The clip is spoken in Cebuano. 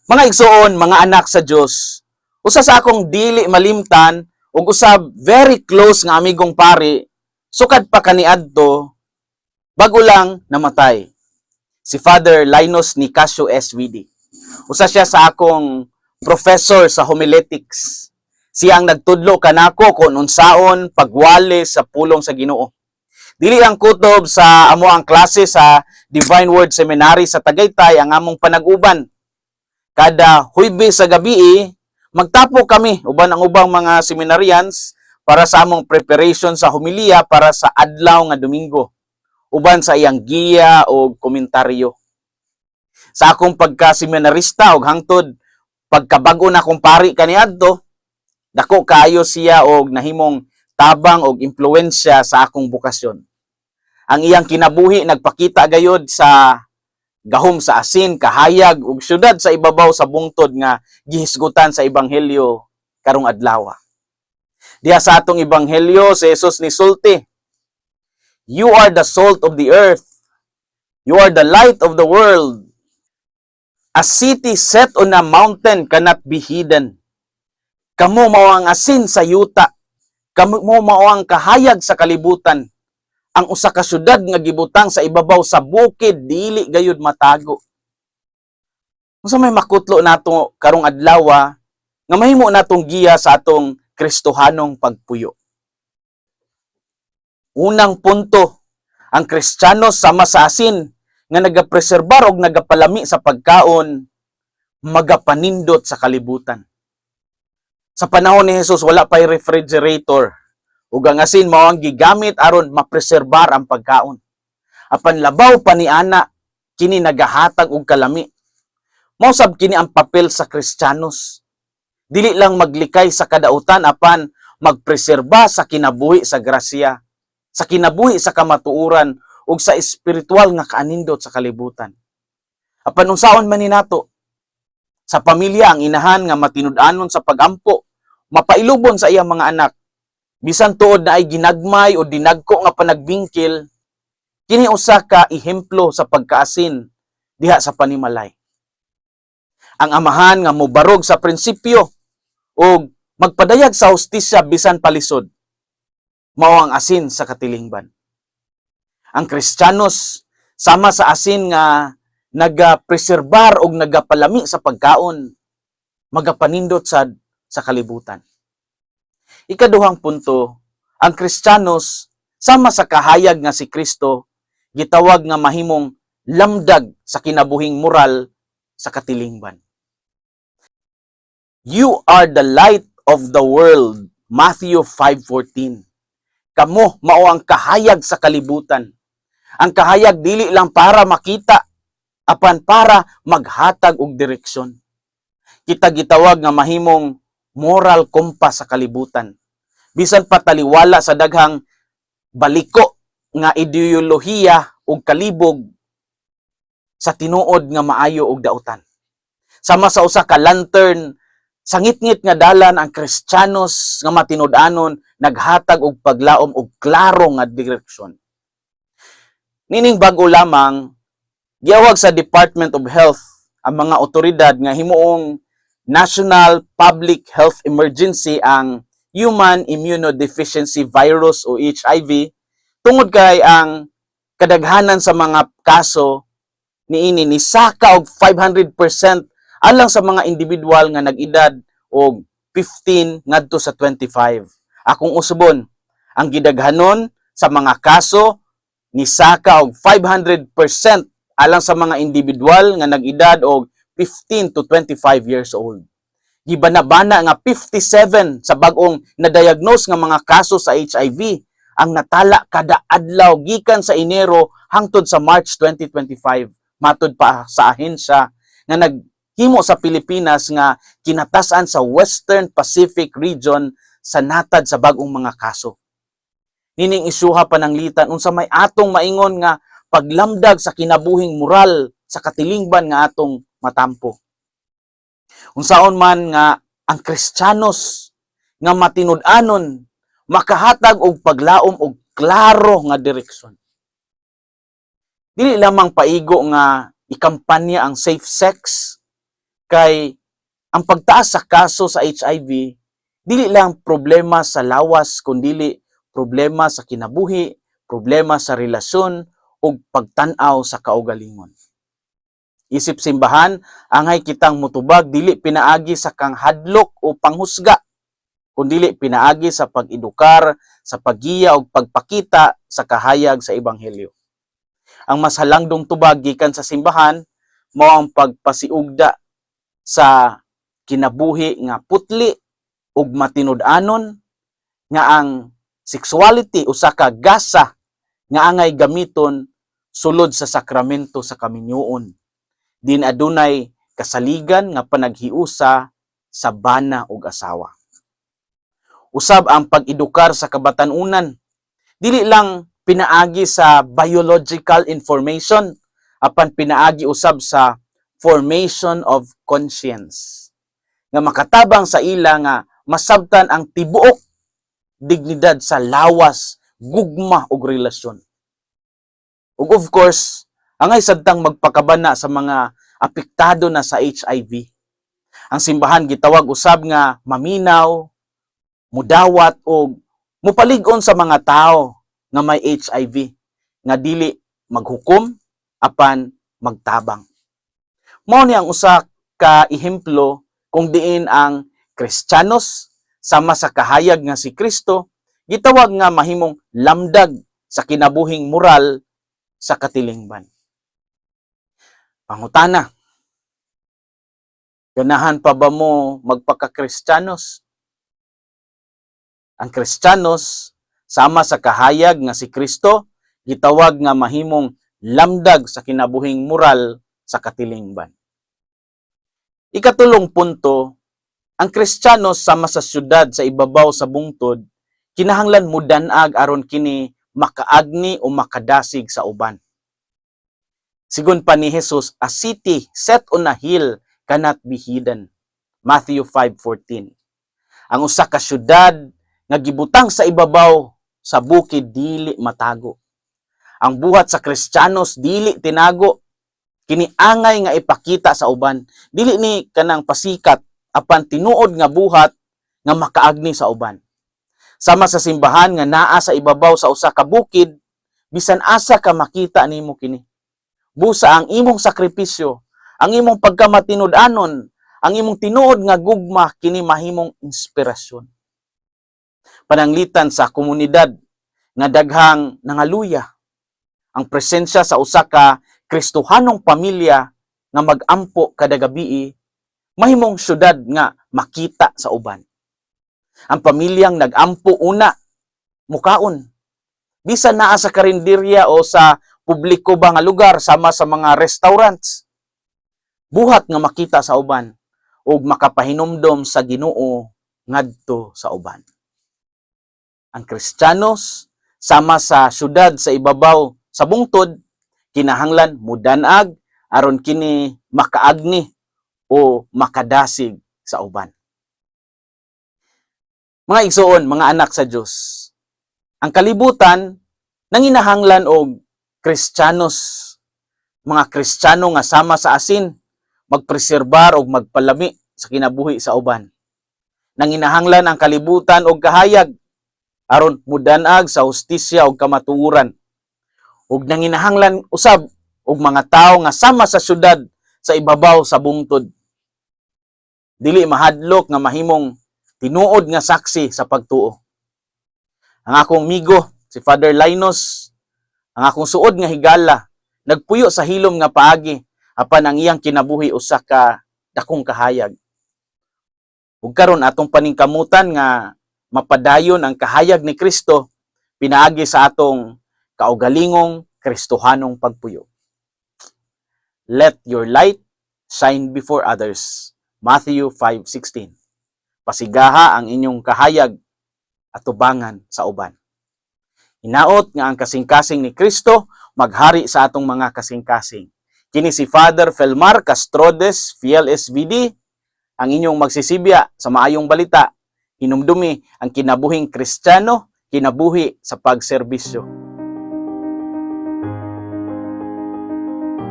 Mga igsoon, mga anak sa Dios, usa sa akong dili malimtan ug usab very close nga amigong pari, sukad pa kaniadto, bago lang namatay. Si Father Linus Nicasio SVD. Usa siya sa akong professor sa homiletics. Siya ang nagtudlo kanako kung unsaon pagwali sa pulong sa Ginoo. Dili ang kutob sa amo ang klase sa Divine Word Seminary sa Tagaytay ang among panag-uban. Kada Huwebes sa gabi, magtapo kami uban ang ubang mga seminarians para sa among preparation sa homilya para sa adlaw nga Domingo, uban sa iyang giya o komentaryo. Sa akong pagka-seminarista og hangtod pagkabag-o na akong pari kaniadto, dako kaayo siya og nahimong tabang og impluwensya sa akong bokasyon. Ang iyang kinabuhi nagpakita gayod sa gahom sa asin, kahayag ug syudad sa ibabaw sa bungtod nga gihisgutan sa ebanghelyo karong adlaw. Diha sa atong ebanghelyo, si Jesus nisulti, "You are the salt of the earth. You are the light of the world. A city set on a mountain cannot be hidden." Kamo mao ang asin sa yuta. Kamo mao ang kahayag sa kalibutan. Ang usa ka syudad nga gibutang sa ibabaw sa bukid dili gayud matago. Unsa may makutlo nato karong adlaw nga mahimo natong giya sa atong Kristohanong pagpuyo? Unang punto, ang Kristiyano, sama sa asin nga nagapreserbar og nagapalami sa pagkaon, magapanindot sa kalibutan. Sa panahon ni Jesus, wala pa'y refrigerator. Ug ang asin mao ang gigamit aron mapreserbar ang pagkaon. Apan labaw pa ni ana, kini nagahatag og kalami. Mao sab kini ang papel sa Kristiyanos. Dili lang maglikay sa kadautan apan magpreserba sa kinabuhi sa grasya, sa kinabuhi sa kamatuoran ug sa espiritual nga kaanindot sa kalibutan. Apan unsaon man ni nato? Sa pamilya, ang inahan nga matinud-anon sa pagampo, mapailubon sa iyang mga anak. Bisan tuod naay ginagmay o dinagko nga panagbingkil, kini usa ka ehemplo sa pagkaasin diha sa panimalay. Ang amahan nga mobarog sa prinsipyo o magpadayag sa hustisya bisan palisod, mao ang asin sa katilingban. Ang Kristiyanos, sama sa asin nga nagapreserbar og nagapalami sa pagkaon, magapanindot sad sa kalibutan. Ikaduhang punto, ang Kristiyanos, sama sa kahayag nga si Kristo, gitawag nga mahimong lamdag sa kinabuhing moral sa katilingban. "You are the light of the world." Matthew 5:14. Kamo mao ang kahayag sa kalibutan. Ang kahayag dili lang para makita apan para maghatag og direksyon. Kita gitawag nga mahimong moral compass sa kalibutan. Bisan pa taliwala sa daghang baliko nga ideolohiya ug kalibog sa tinuod nga maayo ug dautan. Sama sa usa ka lantern sa ngitngit nga dalan, ang Kristiyanos nga matinud-anon naghatag og paglaom og klaro nga direksyon. Nining bag-o lamang, giawhag sa Department of Health ang mga otoridad nga himuong National Public Health Emergency ang Human Immunodeficiency Virus o HIV tungod kay ang kadaghanan sa mga kaso niini nisaka og 500% alang sa mga individual nga nag-edad og 15 ngadto sa 25. Akong usubon, ang gidaghanon sa mga kaso nisaka og 500% alang sa mga individual nga nag-edad og 15 to 25 years old. Gibana-bana nga 57 sa bag-ong na-diagnose nga mga kaso sa HIV ang natala kada adlaw gikan sa Enero hangtod sa March 2025, matud pa sa ahensya nga naghimo sa Pilipinas nga kinatas-an sa Western Pacific Region sa natad sa bag-ong mga kaso. Nining isyuha, pananglitan unsa may atong maingon nga paglamdag sa kinabuhing moral sa katilingban nga atong matampo? Unsaon man nga ang Kristiyanos nga matinud-anon makahatag og paglaom og klaro nga direksyon? Dili lamang paigo nga ikampanya ang safe sex. Kay ang pagtaas sa kaso sa HIV dili lang problema sa lawas kundili problema sa kinabuhi, problema sa relasyon ug pagtan-aw sa kaugalingon. Isip simbahan, angay kitang mutubag dili pinaagi sa kanghadlok o panghusga, kundili pinaagi sa pag-edukar, sa paggiya ug pagpakita sa kahayag sa ebanghelyo. Ang mas halangdong tubag gikan sa simbahan mao ang pagpasiugda sa kinabuhi nga putli ug matinud-anon nga ang sexuality usa ka gasa nga angay gamiton sulod sa sakramento sa kaminyoon din adunay kasaligan nga panaghiusa sa bana ug asawa. Usab ang pag-edukar sa kabatan-unan dili lang pinaagi sa biological information apan pinaagi usab sa formation of conscience nga makatabang sa ila nga masabtan ang tibuok dignidad sa lawas, gugma ug relasyon. Ug of course, angay sad tang magpakabana sa mga apektado na sa HIV. Ang simbahan gitawag usab nga maminaw, mudawat og mupalig-on sa mga tao nga may HIV nga dili maghukom apan magtabang. Mao ni ang usa ka ehemplo kung diin ang Kristiyanos sama sa kahayag nga si Kristo gitawag nga mahimong lamdag sa kinabuhing moral sa katilingban. Pangutana, ganahan pa ba mo magpaka-Kristiyanos? Ang Kristiyanos sama sa kahayag nga si Kristo gitawag nga mahimong lamdag sa kinabuhing moral sa katilingban. Ikatulong punto, ang Kristiyano sama sa syudad sa ibabaw sa bungtod, kinahanglan mudan-ag aron kini makaagni o makadasig sa uban. Sigon pa ni Jesus, "A city set on a hill cannot be hidden." Matthew 5:14. Ang usa ka syudad nga gibutang sa ibabaw sa bukid dili matago. Ang buhat sa Kristiyanos dili tinago. Kini angay nga ipakita sa uban. Dili ni kanang pasikat apan tinuod nga buhat nga makaagni sa uban. Sama sa simbahan nga naa sa ibabaw sa usa ka bukid, bisan asa ka makita nimo kini. Busa ang imong sakripisyo, ang imong pagkamatinud-anon, ang imong tinuod nga gugma kini mahimong inspirasyon. Pananglitan sa komunidad nga daghang nangaluya, ang presensya sa usa ka Kristohanong pamilya nga mag-ampo kada gabii mahimong syudad nga makita sa uban. Ang pamilyang nag-ampo una mukaon. Bisan naa sa karinderya o sa publiko ba nga lugar sama sa mga restaurants. Buhat nga makita sa uban ug makapahinumdom sa Ginoo ngadto sa uban. Ang Kristiyanos sama sa syudad sa ibabaw sa bungtod kinahanglan mudan-ag aron kini makaagni o makadasig sa uban. Mga igsoon, mga anak sa Dios, ang kalibutan nanginahanglan og Kristiyanos, mga Kristiyano nga sama sa asin, magpreserbar og magpalami sa kinabuhi sa uban. Nanginahanglan ang kalibutan og kahayag aron mudan-ag sa hustisya ug kamatuoran. Ug nanginahanglan usab og mga tawo nga sama sa syudad sa ibabaw sa bungtod. Dili mahadlok nga mahimong tinuod nga saksi sa pagtuo. Ang akong migo, si Father Linus, ang akong suod nga higala, nagpuyo sa hilom nga paagi apan ang iyang kinabuhi usa ka dakong kahayag. Ug karon atong paningkamutan nga mapadayon ang kahayag ni Kristo pinaagi sa atong kaugalingong Kristohanong pagpuyo. Let your light shine before others. Matthew 5:16. Pasigaha ang inyong kahayag atubangan sa uban. Hinaot nga ang kasing-kasing ni Kristo maghari sa atong mga kasing-kasing. Kini si Father Felmar Castrodes, Fiel SVD, ang inyong magsisibya sa maayong balita. Hinumdumi ang kinabuhing Kristiyano, kinabuhi sa pagserbisyo.